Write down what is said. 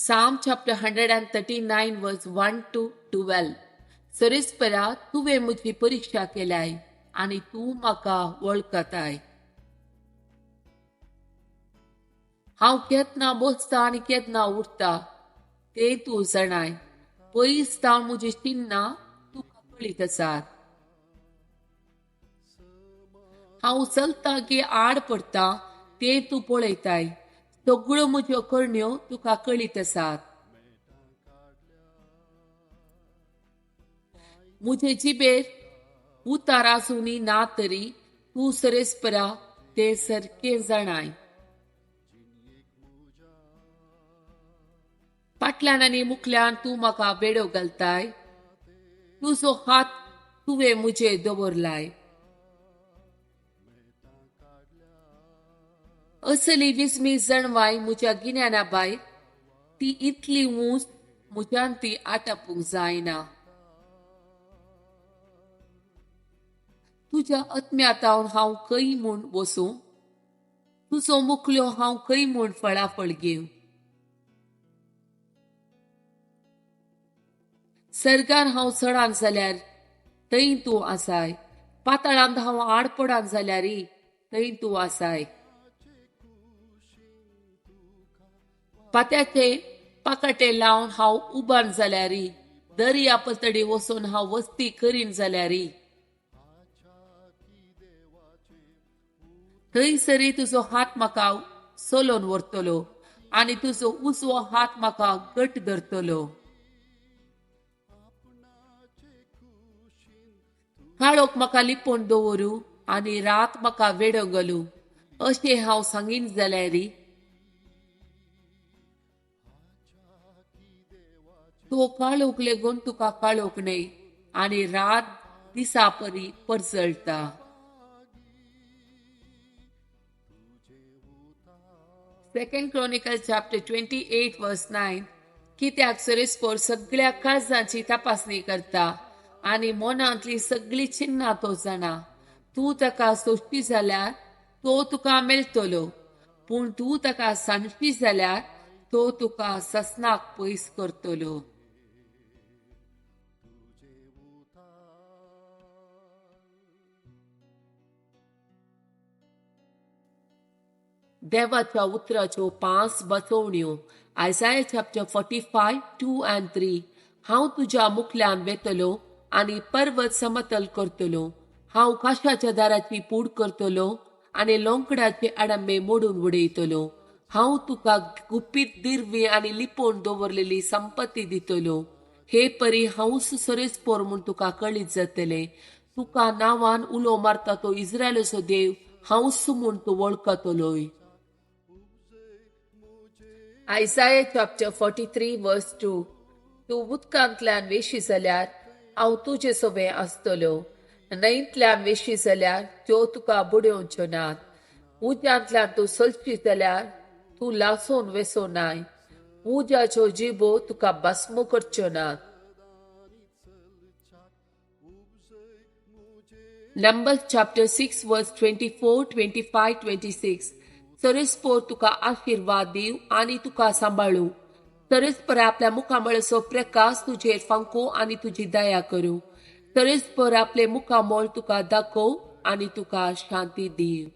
Psalm chapter 139 verse 1 to 12. सरेस्परा तुवें म्हजी परिक्षा केल्याय आनी तूं म्हाका वळखताय. हांव केन्ना बसता आनी केन्ना उरता तें तूं जाणाय. पयस तावन म्हजी चिन्नां तुका कळीत आसात. हांव चलता की आड पडटा तें तूं पळयताय. सगळ्यो म्हज्यो करण्यो तुका कळीत आसात. म्हजे जिबेर उतार आसूनी ना तरी तूं सरेस्परा तें सारकें जाणाय. फाटल्यान आनी मुखल्यान तूं म्हाका बेडो घालताय. तुजो हात तुवें म्हजेर दवरलाय. असली विस्मी जणवाय म्हज्या गिन्याना भायर, ती इतली ऊंच म्हज्यान ती आटापूंक जायना. तुज्या आत्म्यातावन हांव खंय म्हूण वसूं? तुजो मुखल्यो हांव खंय म्हूण फळाफळ घेवं? सर्गार हांव चडान जाल्यार थंय तूं आसाय. पाताळांत हांव आड पडान जाल्यार थंय तूं आसाय. पात्याचे पाकाटे लावन हांव उबान जाल्यार, दर्या पलतडी वचून हांव वस्ती करीन जाल्यार, थंयसरी तुजो हात म्हाका सोलोवन व्हरतलो आनी तुजो उजवो हात म्हाका घट धरतलो. काळोख म्हाका लिपोवन दवरू आनी रात म्हाका वेडो घालूं अशें हांव सांगीन जाल्यार, तो काळोख लेगून तुका काळोख न्हय आनी रात दिसा परी परजळटा. Second Chronicle chapter 28 verse 9. कित्याक सरेस्पोर सगळ्या काळजांची तपासणी करता आनी मनांतली सगळी चिन्नां तो जाणा. तूं ताका सोंसशी जाल्यार तो तुका मेळटलो, पूण तूं ताका सांडशी जाल्यार तो तुका ससनाक पयस करतलो. देवाच्या उतराच्यो 5 बसवण्यो. Isaiah chapter 45 2 and 3. हांव तुज्या मुखल्यान वेतलो आनी पर्वत समतल करतलो. हांव काशाच्या दाराची पूड करतलो आनी लोंकडाचे आडंबे मोडून उडयतलो. हांव तुका गुपीत दिरवी आनी लिपोवन दवरलेली संपत्ती दितलो. हे परी हांवूच सरेस्पोर म्हूण तुका कळीत जातलें. तुका नांवान उलो मारता तो इस्रायलाचो देव हांवूच म्हूण तूं वळखतलोय. Isaiah chapter 43 verse 2. तूं उदकांतल्यान वेशी जाल्यार हांव तुजे सोबें आसतलो. न्हंयतल्यान वेशी जाल्यार त्यो तुका बुडोवच्यो नात. उज्यांतल्यान तूं चलशी जाल्यार तूं लासून वेसो नाय. उज्याच्यो जिबो तुका भस्म करच्यो नात. Numbers chapter 6 verse 24, 25, 26. सरेस्पोर तुका आशिर्वाद दिव आनी तुका सांबाळू. सरेस्पर आपल्या मुखामळाचो प्रकाश तुजेर फांको आनी तुजी दया करूं. सरेस्पर आपले मुखामळ तुका दाखोव आनी तुका शांती दिव.